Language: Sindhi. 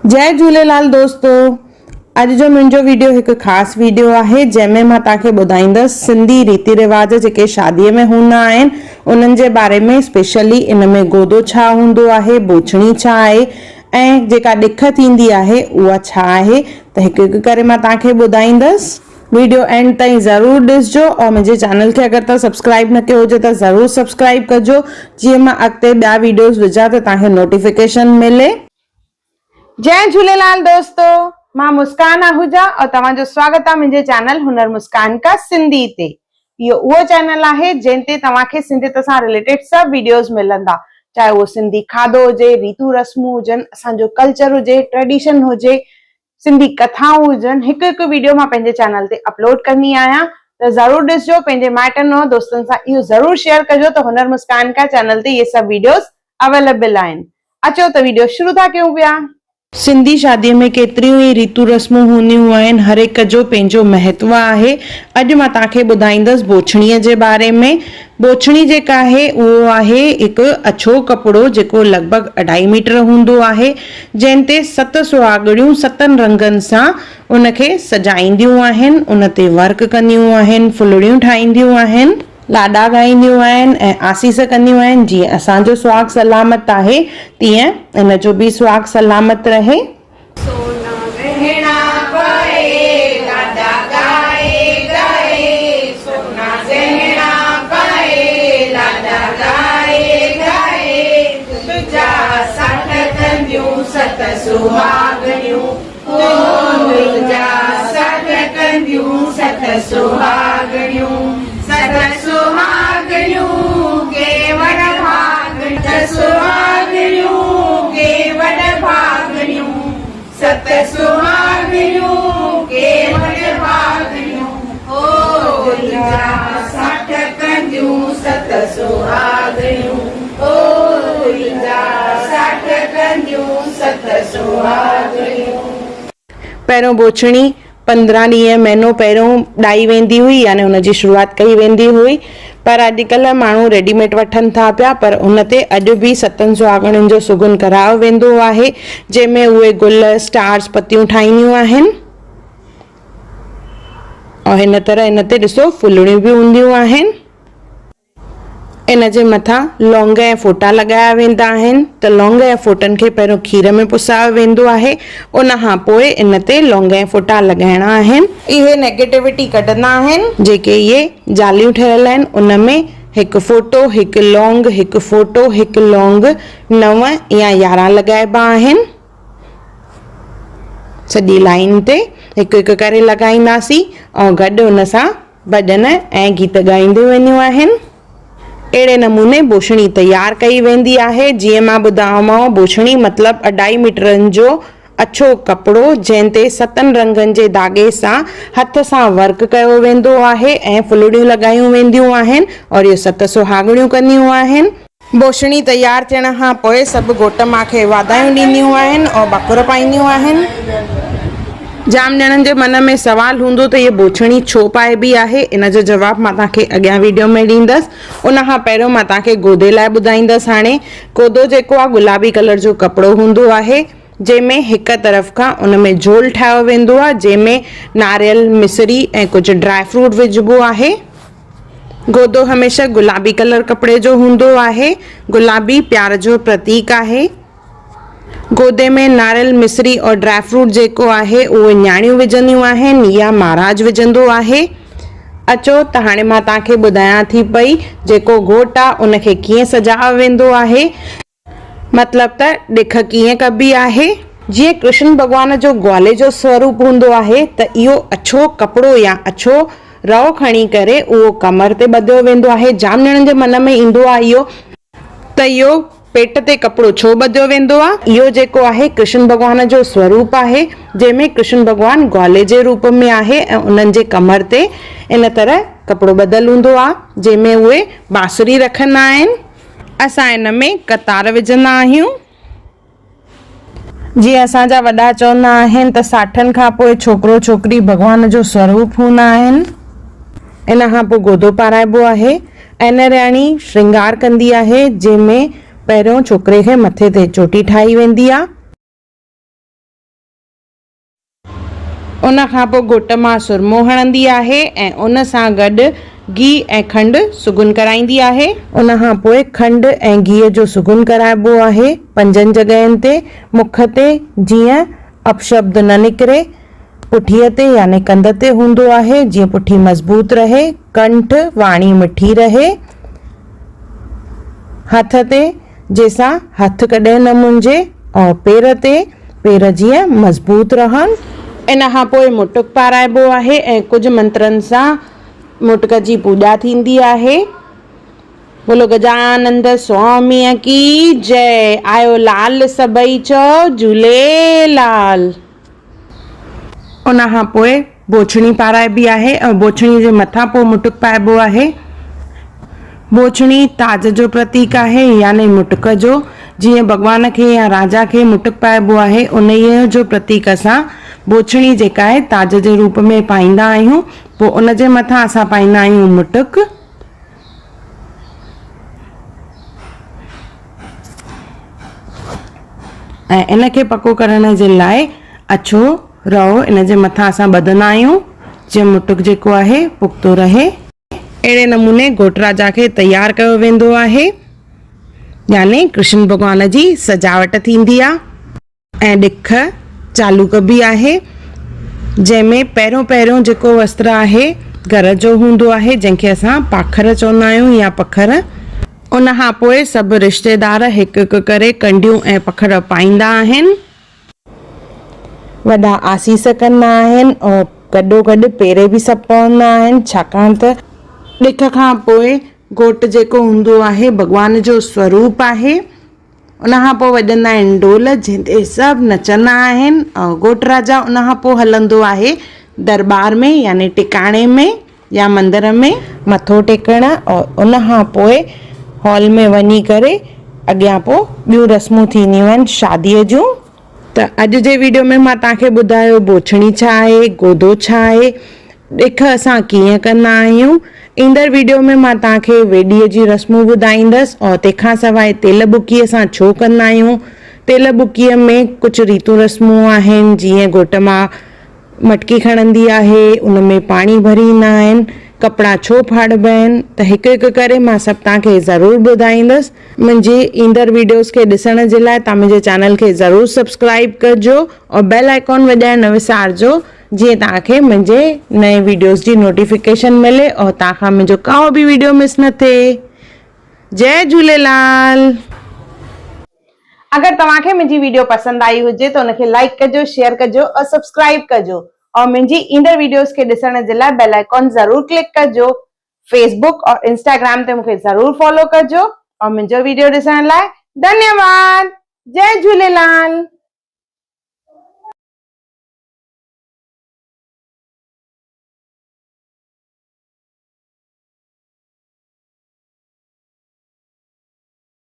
جئي جهوليلال دوستو اڄ جو منهنجو ويڊيو هڪ خاص ويڊيو آهي جنهن ۾ مان توهان کي ٻڌائيندس سنڌي ريتي رواج جيڪي شادي ۾ هوندا آهن انهن جي باري ۾ اسپيشلي ان ۾ گودو ڇا هوندو آهي بوڇڻي ڇا آهي ۽ جيڪا ڏک ٿيندي آهي اها ڇا آهي ته هڪ هڪ ڪري مان توهان کي ٻڌائيندس. ويڊيو اينڊ تائين ضرور ڏسجو اور منهنجي چينل کي اگر توهان سبسڪرائب نه ڪيو هجي ته ضرور سبسڪرائب ڪجو جيئن مان اڳتي ٻيا ويڊيوز وجهان ته توهان کي نوٽيفڪيشن ملي. جئي جهوليلال دوستو مان مسڪان آهوجا اور توهان جو سواگت آ منهنجي چينل هنر مسڪان ڪا سنڌي تي اهو اهو چينل آهي جنهن تي توهان کي سنڌيت سان رليٽيڊ سڀ ويڊيوز ملندا چاهي اهو سنڌي کاڌو هجي ريتون رسمون هجن اسان جو ڪلچر هجي ٽريڊيشن هجي سنڌي ڪٿائون هجن هڪ هڪ ويڊيو مان پنهنجي چينل تي اپلوڊ ڪندي آهيان ته ضرور ڏسجو پنهنجي مائٽن ۽ دوستن سان اهو ضرور شيئر ڪجو ته هنر مسڪان ڪا چينل تي اهي سڀ ويڊيوز اويليبل آهن اچو ته ويڊيو شروع ٿا ڪيون پيا. سنڌي شادي ۾ ڪيتريون ئي ريتون رسمون هونديون آهن هر هڪ جو پنهنجو مهتو آهي اڄ مان توهان کي ٻڌائيندس بوڇڻي جي باري ۾ بوڇڻي جيڪا آهي اهو آهي هڪ اڇو ڪپڙو جيڪو لڳ ڀڳ اڍائي ميٽر هوندو آهي جنهن تي ست سهاڳڻيون ستن رنگن سان ان کي سجائينديون آهن ان تي ورڪ ڪنديون آهن ڦلڙيون ٺاهينديون آهن لاڏا ڳائينديون آهن ۽ آسيس ڪنديون آهن جيئن اسان جو سهاڳ سلامت آهي تيئن ان جو به سهاڳ سلامت رهي. سونا ڳهڻا پائي لاڏا ڳائي ڳائي سونا ڳهڻا پائي لاڏا ڳائي ڳائي تنهنجا ساٺ ڪنديون ست سهاڳڻيون او تنهنجا ساٺ ڪنديون ست سهاڳڻيون ست سهاڳڻيون ڪي وڙ ڀاڳ ست سهاڳڻيون ڪي وڏ ڀاڳڻيون ست سهاڳڻيون ڪي وڏ ڀاڳڻيون او تنهنجا ساٺ ڪنديون ست سهاڳڻيون او تنهنجا ساٺ ڪنديون ست سهاڳڻيون. پهريون بوڇڻي 15 ڏينهن مهينو پهريون ڏائي ويندي هئي يعني ان جي شروعات ڪئي ويندي هئي پر اڄڪلهه ماڻهو ريڊي ميڊ وٺن ٿا پيا پر ان تي اڄ به ستن سهاڳڻين جو سگن ڪرايو ويندو آهي جنهن ۾ اهي گل اسٽارس پتيون ٺاهينديون آهن اور هن طرح ان تي ڏسو ڦلڙيون به هونديون آهن. ان جي مٿان لونگ ۽ ڦوٽا لڳايا ويندا آهن ته لونگ ۽ ڦوٽن کي پهريون کير ۾ پسايو ويندو آهي ان کان پوء ان تي لونگ ۽ ڦوٽا لڳائڻا آهن. اهي نيگيٽوٽي ڪڍندا آهن. جيڪي اهي جاليون ٺهيل آهن ان ۾ هڪ ڦوٽو، هڪ لونگ، هڪ ڦوٽو، هڪ لونگ، نو يا 11 لڳائبا آهن. سڄي لائين تي هڪ هڪ ڪري لڳائينداسين ۽ گڏ ان سان ڀڄن ۽ گيت ڳائينديون وينديون آهن. اهڙي نموني بوڇڻي تيار ڪئي ويندي آهي. جيئن مان ٻڌايومانو بوڇڻي مطلب اڍائي ميٽرن جو اڇو ڪپڙو جنهن تي ستن رنگن جي ڌاڳي سان هٿ سان ورڪ ڪيو ويندو آهي ۽ ڦلڙيون لڳايون وينديون آهن اور اهي ست سهاڳڻيون ڪنديون آهن. بوڇڻي تيار ٿيڻ کان پوء سڀ گهوٽ ماء کي واڌايون ڏينديون آهن ۽ ٻڪر پائينديون آهن. جام ڄڻن جي من ۾ سوال هوندو ته هيء بوڇڻي ڇو پائبي آهي؟ ان جو جواب مان توهان کي اڳيان ويڊيو ۾ ڏيندس. ان کان پهريون مان توهان کي گودي لاء ٻڌائيندس هاڻي گودو جيڪو آهي گلابي ڪلر جو ڪپڙو هوندو آهي جنهن ۾ هڪ طرف کان ان ۾ جهول ٺاهيو ويندو آهي جنهن ۾ ناريل، مصري ۽ ڪجهه ڊرائي فروٽ وجهبو آهي. گودو هميشه گلابي ڪلر ڪپڙي جو هوندو آهي. گلابي پيار جو پرتيڪ آهي. گودي ۾ ناريل، مصري اور ڊرائي فروٽ جيڪو آهي اهي نياڻيون وجهنديون آهن يا مهاراج وجهندو آهي. اچو ته هاڻي مان توهان کي ٻڌايان ٿي پئي جيڪو گهوٽ آ ان کي ڪيئن سجايو ويندو آهي. مطلب ته ڏک ڪيئن ڪبي آهي؟ جيئن ڪرشن ڀڳوان جو گوالي جو سوروپ هوندو آهي ته اهو اڇو ڪپڙو يا اڇو رئو کڻي ڪري اهو ڪمر تي ٻڌيو ويندو آهي. جام ڄڻن جي من ۾ ايندو آهي اهو ته اهو پيٽ تي ڪپڙو ڇو ٻڌيو ويندو آهي؟ اهو جيڪو آهي ڪرشن ڀڳوان جو سوروپ آهي جنهن ۾ ڪرشن ڀڳوان گوالي جي روپ ۾ آهي ۽ انهن جي ڪمر تي ان طرح ڪپڙو ٻڌل هوندو آهي جنهن ۾ اهي بانسري رکندا آهن. اسان ان ۾ قطار وجهندا آهيون. جيئن اسان جا وڏا چوندا آهن ته ساٺن کان پوء ڇوڪرو ڇوڪري ڀڳوان جو سوروپ هوندا آهن. ان کان پوء گودو پارائبو آهي. ۽ نرياڻي شرنگار ڪندي آهي جنهن ۾ پهريون ڇوڪري کي مٿي تي چوٽي ٺاهي ويندي آهي. ان کان پوء گهوٽ مان سرمو هڻندي آهي ۽ ان سان گڏ گيهه ۽ کنڊ سگن ڪرائيندي آهي. ان کان پوء کنڊ ۽ گيهه جو سگن ڪرائبو آهي پنجن جڳهين تي، مک تي جيئن اپشبد نه نڪري، پٺيء تي يعني ڪنڌ تي هوندو آهي جيئن پٺي مضبوط رهي، ڪنٺ، واڻي مٺي رهي، هٿ تي جنهن سان هٿ ڪڏهن نه منجهي ۽ پير تي پير جيئن مضبوط رهن. ان کان پوء مٽڪ پارائبو آهي ۽ ڪجهه منترن سان مٽڪ جي پوڄا ٿيندي آهي. بولو گجانند سواميء ڪي جئه، آيو لال سڀئي چئو جهوليلال. ان کان پوء بوڇڻي پارائبي آهي ۽ بوڇڻي جي مٿان پوء مٽڪ پائبو آهي. بوڇڻي تاج جو پرتيڪ آهي يعني مٽڪ جو. جيئن ڀڳوان کي يا راجا کي مٽڪ پائبو آهي انهيء جو پرتيڪ اسان بوڇڻي جيڪا آهي تاج جي روپ ۾ پائيندا آهيون. پوء ان جي مٿان اسان پائيندا آهيون مٽڪ. ۽ ان کي پڪو ڪرڻ جي لاء اڇو رئو ان جي مٿان اسان ٻڌندا آهيون جيئن مٽڪ جيڪو آهي پختو رهي. اهڙي نموني گهوٽ راجا کي تيار ڪيو ويندو آهي يعني ڪرشن ڀڳوان جي سجاوٽ ٿيندي آهي. ۽ ڏک چالو ڪبي آهي، جنهن ۾ پهريون پهريون جيڪو وستر آهي گهر جو هوندو آهي، جنهن کي اسان پاکر چوندا آهيون يا پکر. ان کان پوء سڀ رشتيدار هڪ هڪ ڪري ڪنڍيون ۽ پکڙ پائيندا آهن. وڏا آسيس ڪندا آهن ۽ گڏوگڏ پيري به سڀ پوندا آهن، ڇاڪاڻ ته. ڏک کان پوء گهوٽ جيڪو هوندو آهي ڀڳوان جو سوروپ آهي. ان کان پوء وڄندا آهن ڍول جنهن تي سڀ نچندا آهن ۽ گهوٽ راجا ان کان پوء هلندو آهي درٻار ۾ يعني ٽڪاڻي ۾ يا مندر ۾ مٿو ٽيڪڻ ۽ ان کان پوء هال ۾ وڃي ڪري اڳيان پوء ٻيون رسمون ٿينديون آهن شاديء جون. ته اڄ جي ويڊيو ۾ مان توهان کي ٻڌايو بوڇڻي ڇا آهي، گودو ڇا آهي، ڏک اسان ڪيئن ڪندا آهيون. ايندڙ ويڊيو ۾ مان توهان کي ويڏيء جون رسمون ٻڌائيندس ۽ تنهن کان سواء تيل ٻڪيء سان ڇو ڪندا آهيون. تيل ٻڪيء ۾ ڪجهه ريتون رسمون آهن جيئن گهوٽ ماء مٽڪي کڻندي آهي، ان ۾ پاڻي ڀريندا آهن، ڪپڙا ڇو ڦاڙبا آهن ته هڪ هڪ ڪري مان سڀ توهان کي ضرور ٻڌائيندس. منهنجي ايندڙ ويڊيوز کي ڏسڻ جي لاء توهان منهنجي چينل کي ضرور سبسڪرائيب ڪجو ۽ بيل آئيڪان وڄائڻ نه وسارجو جيئن توهان کي منهنجي نئين ويڊيوز جي نوٽيفڪيشن ملي ۽ توهان کان منهنجو ڪو به ويڊيو مس نه ٿئي. جئي جهوليلال. اگر توهان کي منهنجي ويڊيو پسند آئي هجي ته ان کي لائيڪ ڪجو شيئر ڪجو ۽ سبسڪرائيب ڪجو ۽ منهنجي ايندڙ ويڊيوز کي ڏسڻ جي لاء بيل آئيڪان ضرور ڪلڪ ڪجو فيس بڪ اور انسٽاگرام تي مونکي ضرور فالو ڪجو ۽ منهنجو ويڊيو ڏسڻ لاء ڌنيواد جئي جهوليلال.